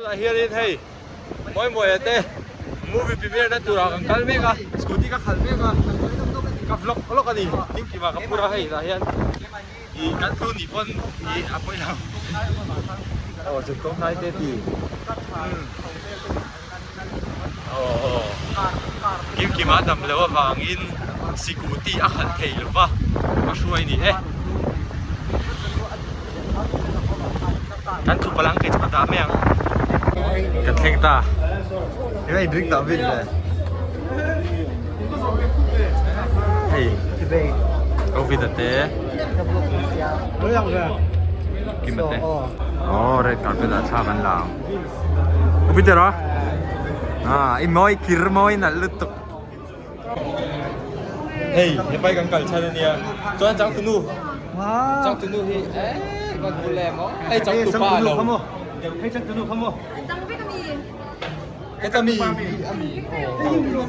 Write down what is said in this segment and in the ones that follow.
Tunah hianin hei Mawimawia te movie premiere na turah kan kal mek a, scooty ka khalh mek a, ka vlog lawk a ni, Kimkima ka phur a hei tah hian ih kan thu nih pawn ih a pawi lo aw zuk tawng hnai te ti aw aw Kimkima dam loh avangin scooty a khalh thei lo va ka hruai ni e. Kan thup alang kei chu ka dah mai ang. Kan thleng ta. Eng a drink dah bik le. Hei. Covid a te. Kim a te. Oh red carpet ah thla kan la ang. U Peter a. Ah i mawi kir mawi nalh lutuk. Hei hepai kan kal chhan ania chuan changtunu changtunu hi eh kan bul em aw hei changtupa lo hei changtunu kha maw heta mi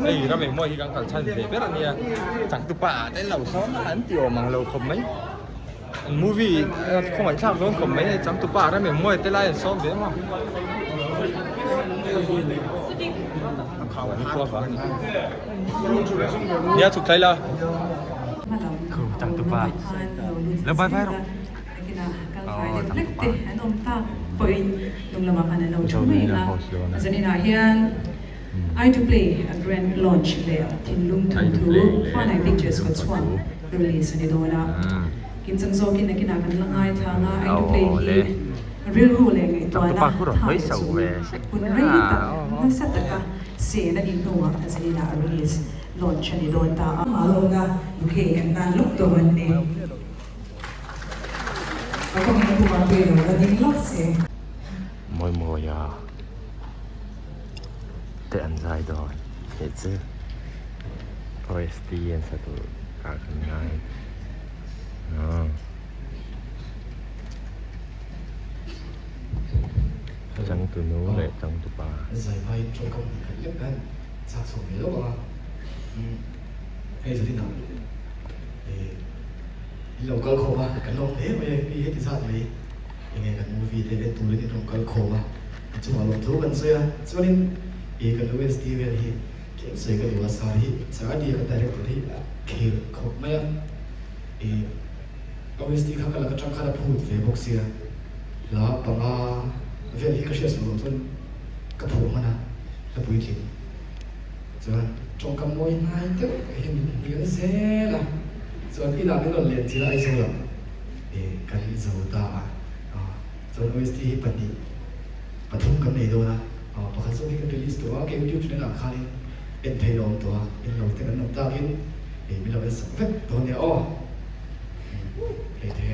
hei ram engmaw hi kan kal chhan ve ber ania changtupa ah te lo sawn a an ti awm ang lo khawp mai an movie khawngaih thlak dawn khawp mai hei changtupa ram engmaw te lai an sawm ve maw. Nia chhuk thlai la. Khu changtupa. Lo bye bye rawh. Aw changtupa. I to play a grand launch leh thinlung thawnthu Fanai Pictures kawt chhuak release a ni dawn a. Kimchang zawkin nakinah kan la ngaithlang a, I to play hi rilru leh ngaihtuahna tha leh chu hun rei tak nasa taka sen a nih hnuah Azalina a release launch a ni dawn ta a. Malawmna bouquet kan hlan lawk dawn a ni. A kawngin a pumah pui lo la ding lawk se. Mawi mawi a te an zai dawn tih chu OST an sa tur ah kan ngai aw changtunu leh changtupa. Zai vai tawngkam hnih khat lek khan chak chho ve lawk ang a hei Zarina in lo kal khawm a kan lawm hle mai a mi heti zat mai. Enge kan movie te en turin in rawn kal khawm a, a chungah lawmthu kan sawi a, chuanin ih kan OST vel hi tlem sawi ka duh a, sir hi sir a nia kan director hi a khel khawp mai a, ih OST kha ka lak atang khan a phut ve bawk sia, hla panga vel hi ka hriat suh loh chuan ka phuah hman a, hla puitling chuan tawngkam mawi hnai deuh hi min hnial zel a, chuan inah min rawn len chilh a Aizawl ah. Kan zo ta a, chuan OST hi pahnih pathum kan nei dawn a, pakhat zawk hi kan release tawh a, ka YouTube channel ah khanin en theih a awm tawh a, en lo te kan awm takin min lo en sak vek dawn nia aw, hei the.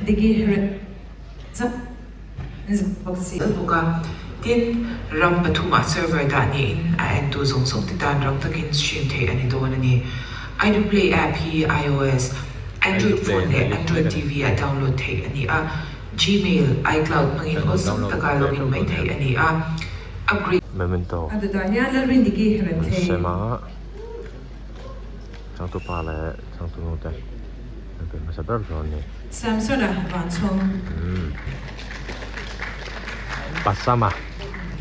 Diki Bawk a, tin, ram pathumah server dah niin a entu zawng zawng te tan rang takin stream theih a ni dawn a ni. Aiduplay app hi iOS, Android phone leh Android TV ah download theih a ni a, Gmail, iCloud hmangin awlsam taka login mai theih a ni a, upgrade. Memento A dawtah hian Lalrindiki rem an thei. sem a, changtupa leh changtunu te an pe hmasa ber dawn a ni. Samsona Vanchhawng. Umm Pasama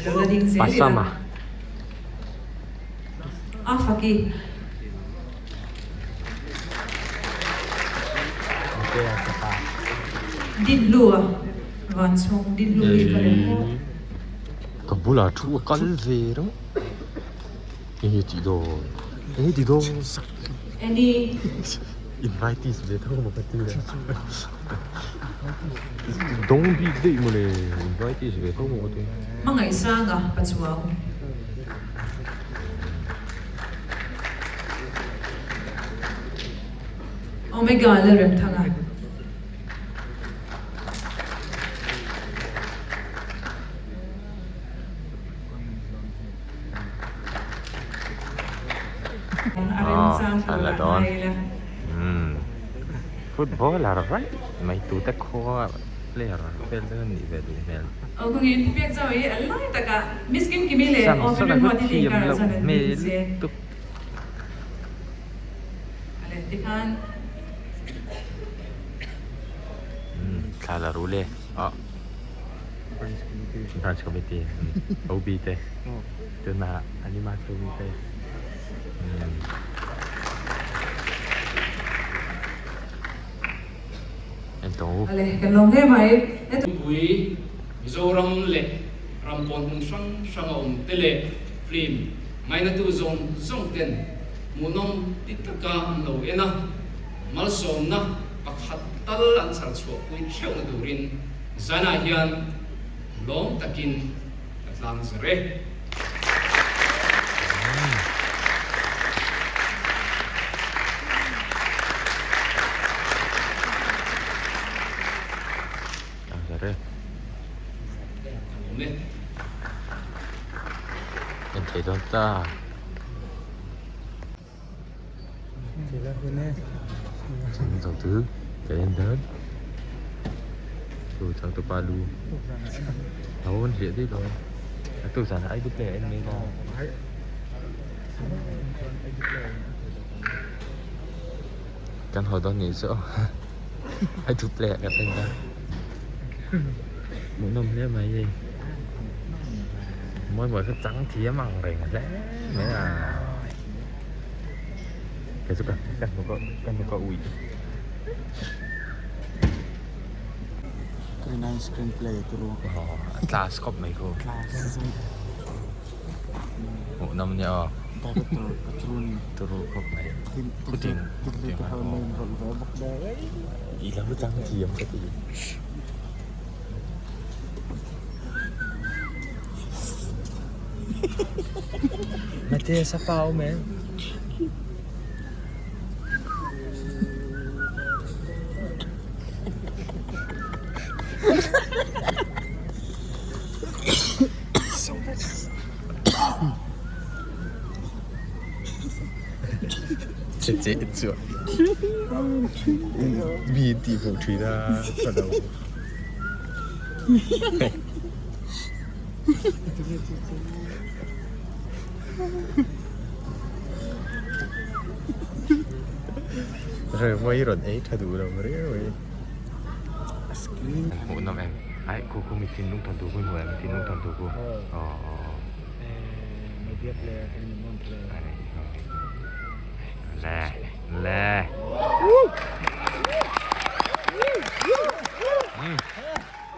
Lo la ding zel ila. Pasama. A faki. Dinhlua Vanchhawng Dinhlu hi ka lem maw. Ka bulah thu a kal ve reuh. Enge tih dawn? Enge tih dawn? Any. Invitees ve tho maw ka ti a. Dawng bik daih mawle invitees ve tho maw ka ti a. Hmangaihsanga Pachuau. Omega Lalremthanga. Thlan la dawn footballer raih mai tute khua player vel te an nih ve duh hmel. Samson a kut thiam loh hmel lutuk. Thla la ru le ah. Branch Committee OB te tuna Anima Chhumi te en tawng u. Ale kan lawm hle mai. Pui Mizoram leh ram pawn hmun hrang hrang a awm te leh film ngainatu zawng zawng ten hmuhnawm ti taka an lo en a, malsawmna pakhat tal an chhar chhuah pui theuhna turin Zanah hian lawm takin ka tlang zer e. Tlang zer e. Ka lawm e. En thei dawn ta. Changtu ka en dawn chu changtupa lu a rawn hliah daih dawn a tu zan ah idol player a en mai la kan haw dawn nih chu idol player kan en dawn hmuhnawm hle mai hei mawi mawi kha chang thiam ang reng hle mai a. Kei chu ka ka hnuk a ka hnuk a uih. Screen screenplay turu. Aw a class khawp mai khu. Class. Hmuhnawm nia aw. Director ka turu ni. Turu khawp mai. Khuting khuting a aw. I lo chang thiam ka ti. Mate sapa awm em? Che che chuan mi tih hmuh thin a ka lo. Remawi rawn ei tha duh lo riau mai. Hmuh nawm em? Ai khu khu mi thinlung thawn tu khu hmu em thinlung thawn tu khu. Aw aw. Le le.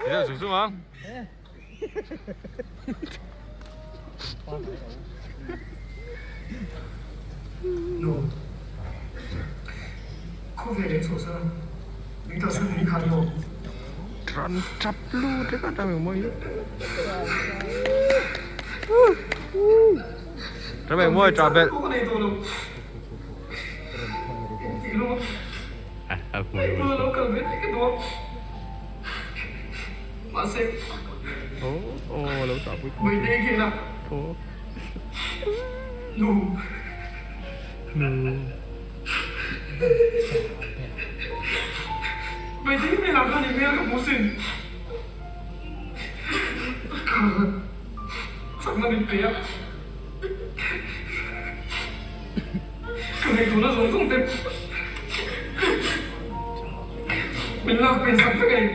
Thế nào xuống xuống không? Nu. Khawvel leh chhuah sana min kalsan mai kha ni aw. Tran tap lu te ka tang mawi. Tram eng mawi tra bel. Mahse, Vawihnei khian a nu. Vawihnei hmelah khan i hmel ka hmu sin. Chakna min pe a. Ka ngaihtuahna zawng zawng te min lak pen sak vek a ni.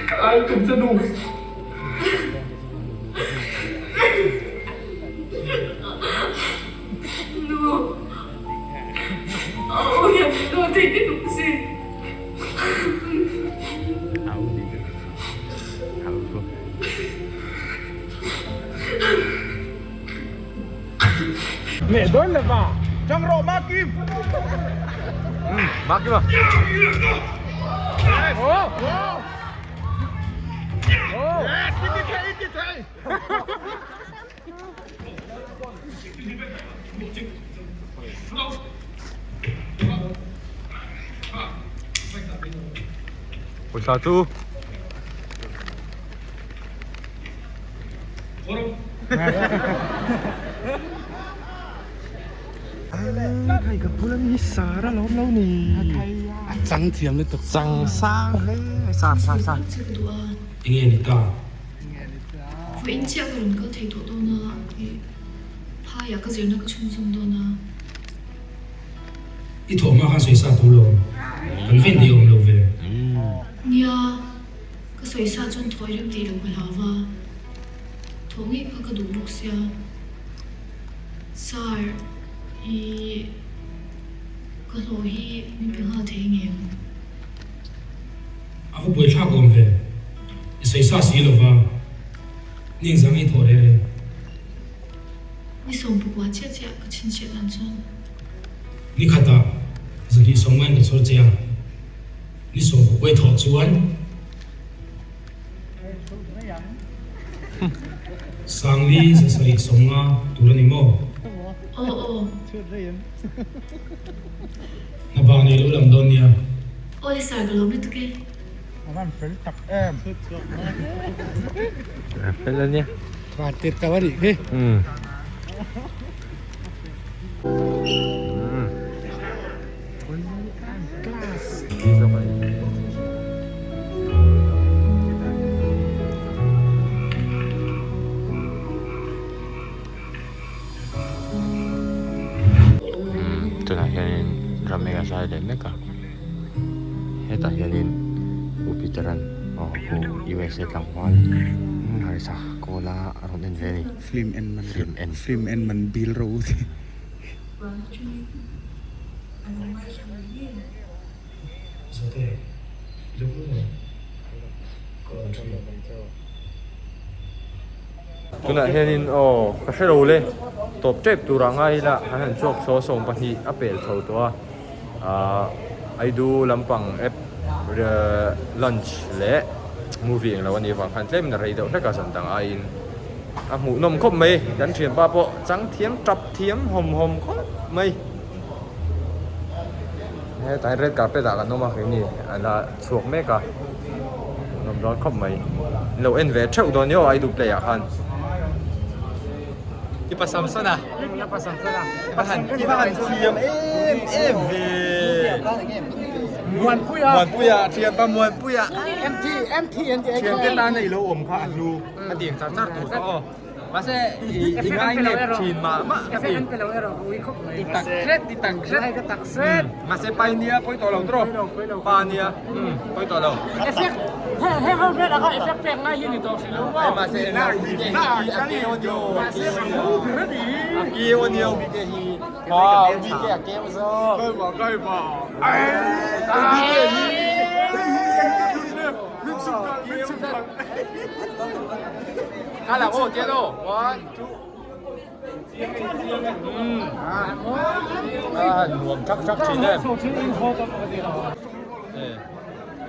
Ka ai tum che nu. Nu, a aw hian min dawn thei ni tuk sin. Mẹ đón là bà Trăng rộ ma kim Ma kim à Ồ Ồ Yes, đi thầy, đi thầy Pawisa chu Khai ka bula mi sar a lawm lo ni A chang thiam lutuk Chang sang hle sar sar sar Enge ni ta? Vawiin chiah ka rawn kal thei tawh dawn a, ih phaiah ka zirna ka chhunzawm dawn a. I thawh hma khan sawisa tur lo, kan ven tih a awm lo ve. Nia, ka sawisa chuan thawi rem tih loh ka hlau va, thawh ngei kha ka duh bawk sia. Sir, ih ka hlawh hi min pe nghal thei ngem? A va buaithlak awm ve. I sawi sa si lova, ning zang i thawh reh reng. Ni 19 chiah chiah ka chhinchhiah dan chuan. Ni khatah zahnih sawmngain ka chhawr che a, ni 19 i thawh chuan Sangli 750 tur a ni maw? Aw aw. Hna ba nei lo lam dawn nia. Aw le sir ka lawm lutuk e. A van fel tak em. A fel a nia. Van tir teuh a nih khi. Umm. Tunah hianin ram eng a zai leh mek a hetah hianin u Peter-a'n aw hu USA tlangval harsa kawl a rawn en ve a ni film en man film en man bil ro te. Tunah hianin aw ka hre lo le tawp tep turah ngai ila kan han chhuak chho 12 a pel chho tawh a ahh Aidu lampang app launch leh movie englo anih avang khan tlem in a rei deuh hlek a zan dang aiin a hmuhnawm khawp mai kan thianpa pawh chang thiam tap thiam hawm hawm khawp mai. Hetah hian red carpet ah kan awm a keini a la chhuak mek a nuam dawn khawp mai lo en ve theuh dawn nia aw I do play ah khan i pa Samson a i pa Samson a i va han thiam em em ve Muanpuia Muanpuia thianpa Muanpuia MT MT thian te tan a i lo awm kha a hlu a tiang char char tur kha aw. Mahse i ngai nep thin mah mah ka ti. I tak hret i tak hret. I tak hret. Mahse pa nia pawi tawh lo tawh. Pa nia pawi tawh lo. Effect he he ho vel anga effect pek ngai hi ni tawh hrih lo maw. Mahse na na ka ni audio. Mahse a mu ber a ni. A keu a nia bike hi. Ha bike a keu zawk. Kai ma kai ma. Ai bike hi. Min chhuk kal min chhuk kal. Kha là ô chết đâu. One, two. À, nuam chắc chắc chín em.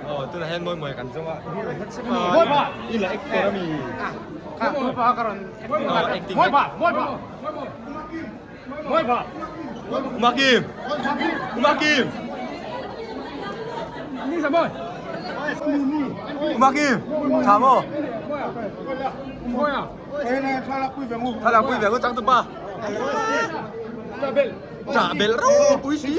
Ờ, tôi là hen môi mời cảnh dung ạ. Môi bà. Đi là actor mi. Môi bà ka ron. Môi bà, môi bà. Môi bà. Umakim. Umakim. Maki, tha maw? Thlalak pui ve ngu chang tupa. Chah belh ropui si.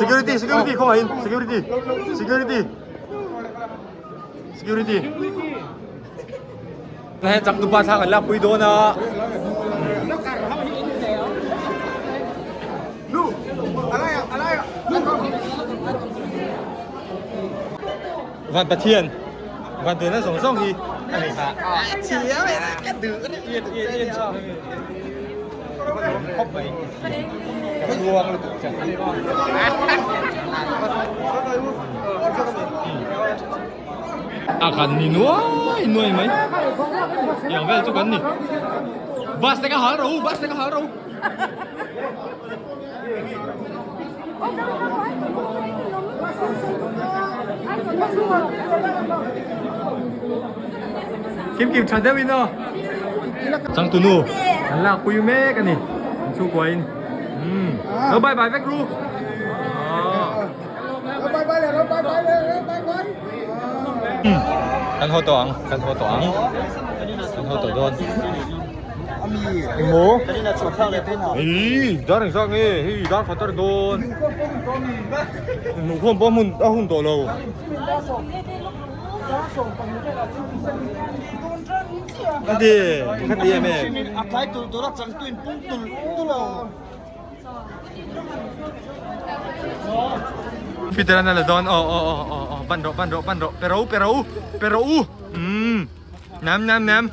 Security, security khawngaihin, security, security, security. Hei changtupa thla kan lakpui dawn a. Van Pathian van tuina zawng zawng hi a nei kha. Khawp mai. Ka chhuang lutuk che. A kan ni nuai nuai mai. Tiang vel chu kan ni. Bus te ka hal ro, bus te ka hal ro. Kim kim tha deuh in aw. Changtunu an lak pui mek a ni. An chhungkua in. Umm. Lo bye bye vek ru. Kan haw tawh ang, kan haw tawh ang. Kan haw tawh dawn. Engmaw? Ih, dar engzat nge? Hei dar khat a ri dawn. Hmuhkhawm pawh hmun a hun tawh lo. Ka ti, ka ti em em. Peter an la dawn aw aw aw aw aw ban rawh ban rawh ban rawh pe ro pe ro pe ro u umm nam nam nam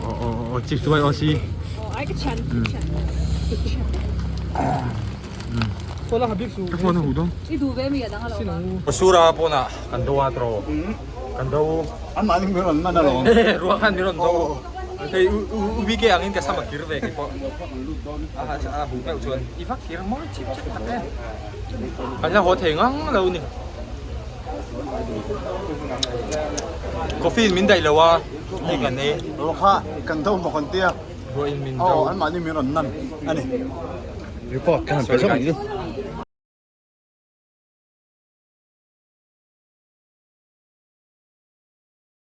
aw aw aw chip chuai aw si ka phone a huh dawn Pasura pawnah kan do a tro kan do An mahni min rawn man alawm. Ruah khan min rawn do. Hei u BK angin ka sam a kir ve keipawh. A huh meuh chuan i va kir mawi chip chep tak em. Kan la haw thei ngang lo ni. Coffee in min daih lo a hei kan ei. Ruah kha kan do maw kan tia. Ruah in min do. Aw an mahni min rawn man a ni. Record ka han pe zawk ang chu.